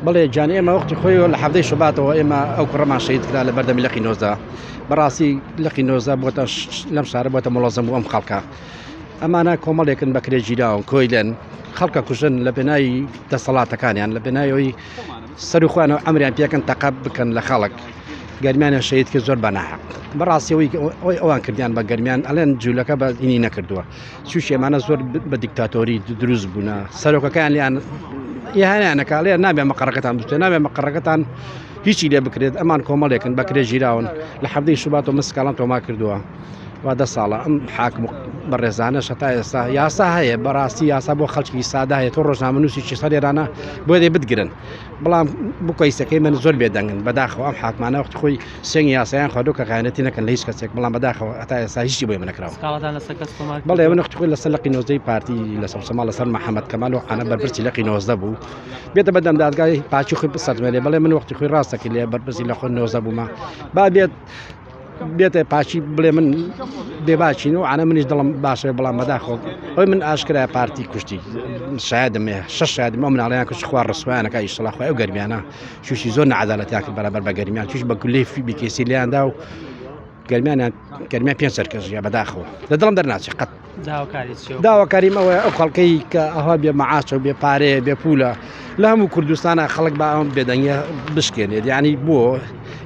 بەڵێ گیان ئێمە وەختی خۆی لە حەفتەی شوباتەوە ئێمە ئەو کوڕەمان شەهید کرا لە بەردەمی لقی 19 بەڕاستی لقی 19 بۆتە لەم شارە بۆتە مڵەزم بۆ ئەم خەڵکە ئەمانە کۆمەڵێکن بەکرێ گیراون کۆیلەن خەڵکە کوژن لە پێناوی دەسەڵاتەکانیان لە پێناوی سەر و خوانەوە ئەمریان پێکەن تەقە بکەن لە خەڵک گەرمیانە شەهید کرد زۆر بەناحەق بەڕاستی ئەوەی ئەوان کردیان بە گەرمیان ئەڵێن جوولەکە بە ئینی نەکردووە چوشی ئەمانە زۆر بە دیکتاتۆری دروست بوونە سەرۆکەکان لیان یانیانەکە لێ نابێ مەقەڕەکەتان بچێت نابێ مەقەڕەکەتان هیچی لێ بکرێت ئەمان کۆمەڵێکن بەکرێ ژیراون لە حەفتەی شوبات و مسکاڵان تۆما کردووە وا دە ساڵە ئەم حاکم بەڕێزانە شەتا ئێستا یاسا هەیە بەڕاستی یاسا بۆ خەڵکی سادا هەیە تۆ ڕۆژنامە نووسی سەر ئێرانە بۆ دێ بتگرن بەڵام بکەیسەکەی من زۆر بێدەنگن بەداخەوە ئەم حاکمانە وەختی خۆی سنگ یاسایان خواردو کە خیانەتی نەکەن لە هیچ کەسێک بەڵام بەداخەوە هەتا ئێستا هیچی بۆ ئێمە نەکراوە. سکاڵاتان لەسەر کەس تۆمار بەڵێ من وەختی خۆی لەسەر لقی نۆزدەی پارتی لە سەمسەما لەسەر محەممەد کەمال و عانە بەرپرسی لقی 19 بوو بێتە بەدەم دادگای پاکی خۆی بسەلمێنێ بەڵێ من وەختی خۆی ڕاستەکەی لێ بەرپرسی لە خۆ 19 بوومە با بێت بێتە پاکی بڵێ من بێباچین و عانە منیش دڵم باشە بەڵام بەداخەوە ئەوی من ئاشکرای پارتی کوشتی شایدم شەش شایدم ئەو مناڵیان کوشت خوا ڕسوایانەکە ئیشەڵا خۆی ئەو گەرمیانە تووشی زۆر نەعەدالەتیان کرد بەرامبەر بە گەرمیان توش بە گولەی بیکێسی لێیاندا و گەرمیانیان گەرمیان پێ سەرکەش ژیا بەداخەوە لە دڵم دەرناچێ قەت داواکاری چیە داواکاریم ئەوەیە ئەو خەڵکەی کە ئەوها بێ مەعاشە و بێ پارەیە بێ پولە لە هەموو کوردستانە خەڵک با ئەم بێدەنگە بشکێنێت یعنی بۆ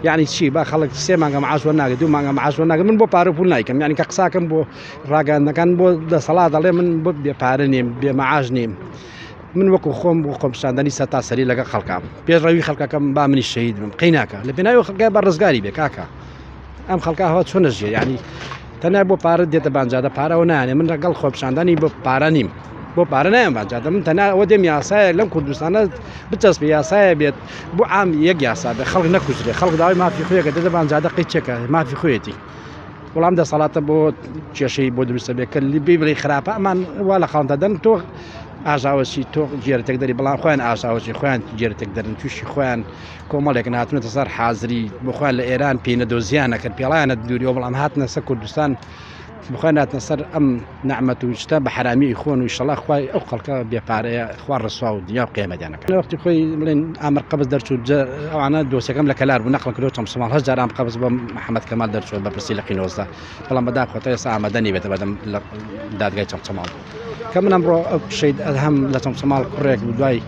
یعنی چی با خەڵک سێ مانگە معاش وەرناگرێت دوو مانگە معاش وەرناگرێت من بۆ پارە و پول نایکەم یعنی کە قساکەم بۆ ڕاگەاندنەکان بۆ دەسەڵات دەڵێ من بۆ بێ پارە نیم بێ معاش نیم من وەکو خۆم بۆ خۆپیشاندانی سەرتاسەری لەگەڵ خەڵکام پێشڕەوی خەڵکەکەم با منی شەهید بم قەیناکە لە پێناوی خەڵکە بە ڕزگاری بێ کاکە ئەم خەڵکە هەوا چۆنە ژیە یعنی تەنیا بۆ پارە دێتە بانجادە پارەوە نانێ من لەگەڵ خۆپیشاندانی بۆ پارە نیم بۆ پارە نایم بانجادە من تەنیا ئەوە دێم یاسایە لەم کوردستانە بچەسپێ یاسایە بێت بۆ عام یەک یاسا بێ خەڵک نەکوژرێ خەڵک داوای مافی خۆیەکە دێتە بانجادە قەی چێکە مافی خۆیەتی وەڵام دەسەڵاتە بۆ کێشەی بۆ دروستە بێ کە بێ بڵێ خراپە ئەمان وا لە خاڵ دەدەن تۆ ئاژاوەچی تۆ گێرە تێکدەری بەڵام خۆیان ئاژاوەچی خۆیان گێرە تێکدەرن تووشی خۆیان کۆمەڵێک هاتنەتە سەر حازری بۆ خۆیان لە ئێران پێینە دۆزیانە کرد پێڵیانە دووریەوە بەڵام هاتنە سەر کوردستان بخۆیان هاتنە سەر ئەم نەعمەت و شتە بە حرامی خۆن و ئیشەڵا خوای ئەو خەڵکە بێ پارەیە خوا ڕسوا و دنیا و قیامەتیان نەکات وەختی خۆی بڵێن ئامر قەبز دەرچوو ئەوانە دۆسەکەم لە کەلار بوو نەقل کردو چەمسەماڵ هەشت جار ئام قەبز بۆ محەممەد کەمال دەرچووە بە پرسی لقی 19 بەڵام بەداخەوە تا ئێستا ئامادە نیبێتە بەدەم لە دادگای چەمچەماڵ کە من ئەمڕۆ ئەو شەید ئەدهەم لە چەمچەماڵ کوڕێک بوو دوای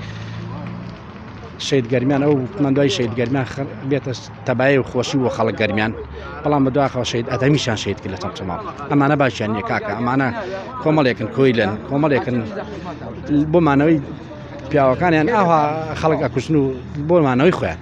شەید گەرمیان ئەو من دوای شەید گەرمیان بێتە تەبایی و خۆشی بۆ خەڵک گەرمیان بەڵام بەدواخەوە شەید ئەدەمیشان شەید کرد لە چەمچەماڵ ئەمانە باشیان نییە کاکە ئەمانە کۆمەڵێکن کۆیلن کۆمەڵێکن بۆ مانەوەی پیاوەکانیان ئاوا خەڵک ئەکوشن و بۆ مانەوەی خۆیان.